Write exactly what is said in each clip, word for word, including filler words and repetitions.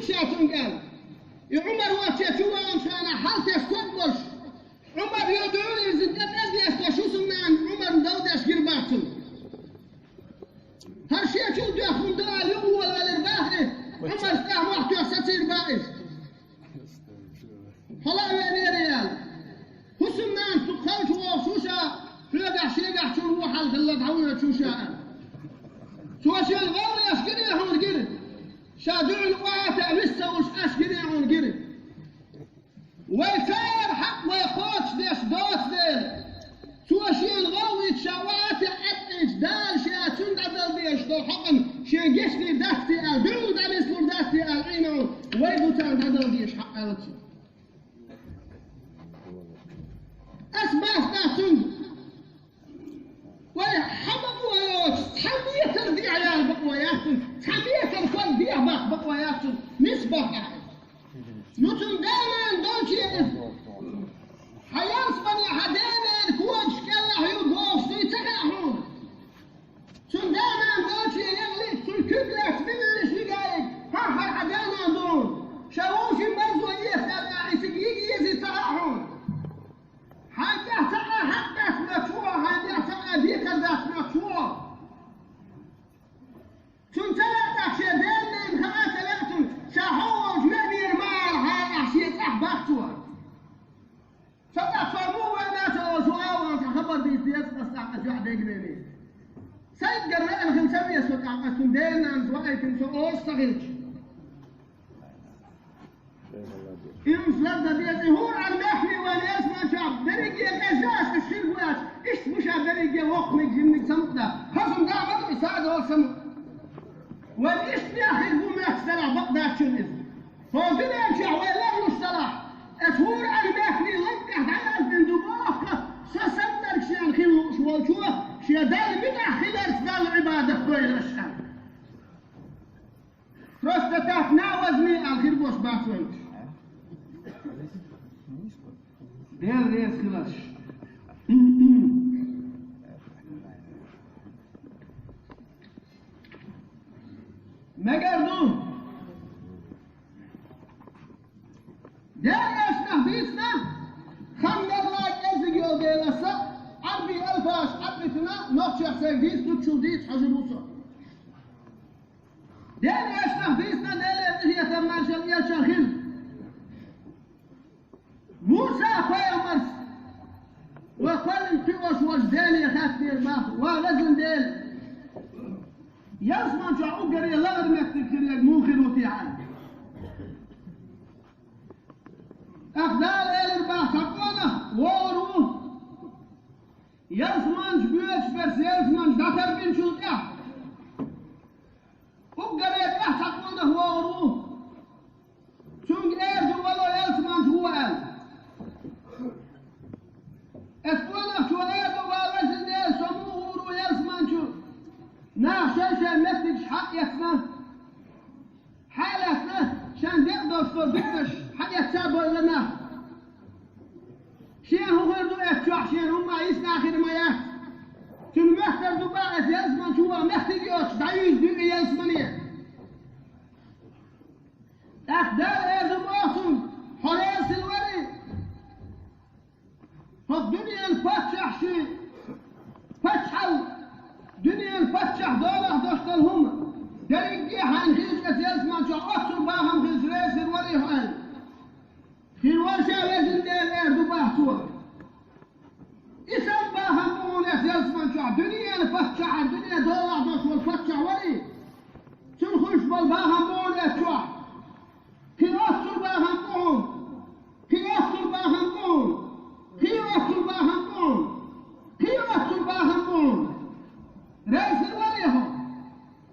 Ша цунга аьлла. И Ӏумар воцче чу ваханчу хана хьал тесна ког болуш, Ӏумар йо дуьйна иза тӀе тӀе десташ, хӀусамнана Ӏумарна дов деш гира бац цунна. ХӀара шен чул доьхна ду аьлла, юха волавелира бах и, Ӏумарца тӀехь мохь тоьхна сацийра бах иза. Хьала а веанера аьлла. ХӀусамнана цу кхалчу вогӀуш ву ша, хьоьгахь шегахь чуьра ву хьал хилла дӀавоьдуш ву ша аьлла. Цо шена гӀовгӀа еш гирий хьуна гира? Ша дуьхьал охьа а таьӀа вист ца вуш, аш гирий хьуна гира? Вай цара хьакъ вай кхочушдеш доцу дела, цо шена гӀовгӀа йича ша охьа а таьӀа аьтӀийча, Дала шен цунна дӀадала дезаш долу хьакъана шен гечдийр дац те аьлла, дуьхьал дӀанислур дац те аьлла Ӏийна хьуна, вай ду царна дӀадала дезаш хьакъ аьлла цо. Ас бах тӀаккха цуьнга. Вай, хьан бакъо йоцуш, цхьа метр дехьа яла бакъо яц цуьнан, цхьа метр ког дехьа баккха бакъо яц цуьнан, мис баккха ахь. Ну, цуьнан да-нана долче иза. Хьан ялсамане хьан да-нана когаш кӀелахь ю бохуш дуй ца хаьа хьуна? Цуьнан да-нана долче яхале, цуьнан куьг лаьцна мила вуьйш вигаьллиг, хьан хьара хьан да-нана ду хьуна? Ша вовшийн марзо эца аьлла, и цига йига езий ца хаьа хьуна? Хьайн тӀехь цхьа а хьакъ дац моьттуш ву хьо, хьайн тӀехь цхьа а декхар дац моьттуш ву хьо. Цунна ца лаьа тӀаккха шен ден-ненан хаа ца лаьа цунна, ша хьо волчу веанера ма ала хьара ахь шен цӀахь бах цо. Ца тӀаккха цо муха вайна ца олуш ву а ван цхьа хабар дийца деза аса тӀаккха аса юьхь дегнене. Сайгара веана хила ца веза со тӀаккха, цунна ден-нанас ваийтина со олуш ца хилча. Имамас лардан деза, и хӀур Ӏар мехкний вайн ялсаманчохь берриге къежжа аша ширг вац, иштта ву ша берриге воккханиг жиманиг самукъа дац. Хазун да а ма ду, и сагӀа дола самукъа. Вайн иштта мехкий бу моьттуш делахь бакъдачун иза. ХӀокху дуьнен чохь вай ларлуш делахь, аса хӀур Ӏар мехкний лам тӀехь дӀаяздина ду боху, со саннарг шена хила лууш волчо, шен Далла муьтӀахь хиларца Далла Ӏибадат дойла аша аьлла. Просто так навозни аьлла хир болуш бац вайна. Дела реза хиларш. Мегар ду. Дела аьшнах дийцина, хан мелла кӀеззиг йолу дела аса, Ӏарбий алфаш Ӏадбитина, нохчех сайга дийца, дуччул дийца хьожур ву со. Дела аьшнах дийцина, Делера къинхетам маршалла элчан хила. Муса пайхамарс ва кхоьллина кхиош волчу Деле хаьттинера бах: «Ва Везан Дела, ялсаман чохь уггаре лахара меттиг хир ерг муха хир ву те хьан?» ТӀаккха Дала элира бах: «Цхьа къонах вогӀур ву, ялсаманчу боьдуш берш ялсаманчу дӀатарбинчул тӀаьхьа». Уггаре тӀаьхьа цхьа къонах вогӀур ву. Цуьнга эр ду: «Вало, ялсаманчу гӀо», – аьлла. Эцу къонахчо эр ду: «Ва Везан Дела, со муха гӀур ву ялсаманчу?» Наха шайн-шайн меттигаш хьаэцна, хьалаьцна, шайн декъа долуш долу диканаш хьаэцна а бевлла нах. Шена хӀун хир ду эцу чохь, шена хӀумма йисна а хир ма яц. Цуьнан моьттар ду бах, эцу ялсаманчу ваха меттиг йоцуш, дӀаюьйза дуьйна ялсамане. ТӀаккха Дала эр ду боху цуьнга: «Хьо реза хила варий? ХӀокху дуьненан паччахь шен паччахьалла, дуьненан паччахь долахь долуш долу хӀума дерриге а хьайна хилча, эцу ялсаман чохь оццул бахам хилча, реза хир варий хьо?» – аьлла. «Хир вара ша, Везан Дела», – эр ду бах цо. «И санна бахам бу хьуна эцу ялсаман чохь, дуьненан паччахьан, дуьне долахь долуш волу паччахь варий? Цуьнан хуьлуш болу бахам бу хьуна эцу чохь. Кхин оццул бахам бу хьуна. Кхин оццул бахам бу хьуна. Кхин оццул бахам бу хьуна. Кхин оццул бахам бу хьуна. Реза хир варий хьо?»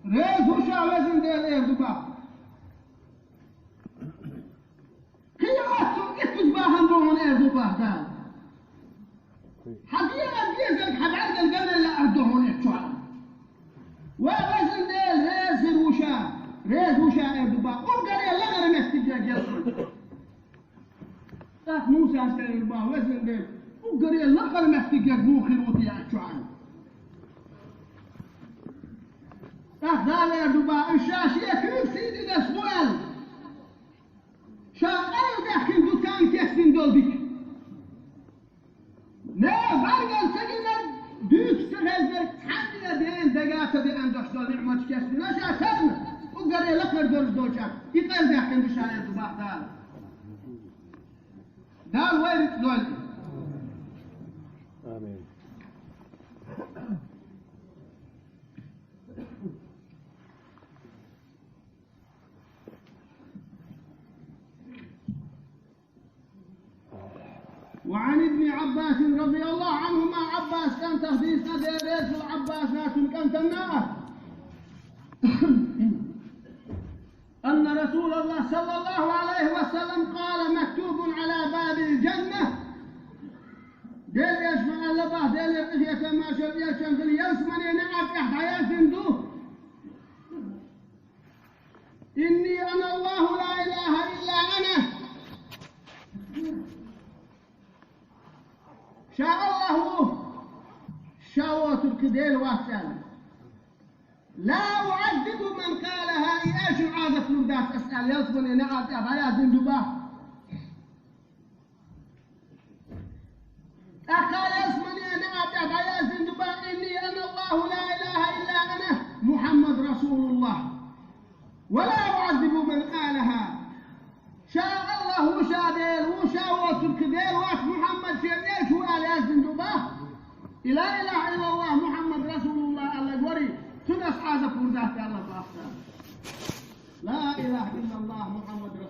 «Реза ву ша, Везан Дела», – эр ду бах. «Кхин оццул иттаза бахам бу хьуна», – эр ду бах Дала. «Хьан дегӀан дезарг, хьан бӀаьрган гамелла ар ду хьуна эцу чохь. Ва Везан Дела, реза хир ву ша, реза ву ша», – эр ду бах. Уггаре лахара меттиг ерг ялсаман. ТӀаккха Мусас элира бах: «Везан Дела, уггаре лахара меттиг ерг муха хир ву те эцу чохь?» ТӀаккха Дала эр ду бах: «Уьш ша шен куьйга сий динарш бу», – аьлла. Ша къайладаьккхина ду царна кечдина долу дика. Нехан бӀаьргана ца гинарг, дуьйцуш ца хезнарг, цхьанне а дена дага ца деана долуш долу ниӀматаш кечдина ша царна, уггаре лакхара долуш долчарна. И къайладаьккхина ду ша аьлла ду боху Дала. Дала вай рицкъ дойла. Амин. وعن ابن عباس رضي الله عنهما، Ӏаббас кӀантах дийцина, Дела реза хуьлда Ӏаббасна, цуьнан кӀантана а, أن رسول الله صلى الله عليه وسلم قال: مكتوب على باب الجنة. Делан элчано аьлла боху, Делера къинхетам, маршалла хуьлда цунна, ялсаманин неӀар тӀехь дӀаяздина ду: إني أنا الله لا إله إلا أنا. Ша АллахӀ ву, ша воцург кхин Дела вац аьлла. لا أعذب من قالها, и элчанна Ӏазап лур дац аса аьлла, ялсаманин неӀар тӀехь дӀаяздина ду боху. ТӀаккха ялсаманин неӀар тӀехь дӀаяздина ду боху: إني أنا الله لا إله إلا أنا محمد رسول الله ولا أعذب من قالها. Ша АллахӀ ву, ша Дела ву, ша воцург кхин Дела вац, Мухьаммад шен элча ву аьлла яздина ду боху. И ла илаха иллаллахӀ Мухьаммад расулуллахӀ аьлларг варий, цунна аса Ӏазап лур дац аьлла боху. لا إله إلا الله محمد رسول الله.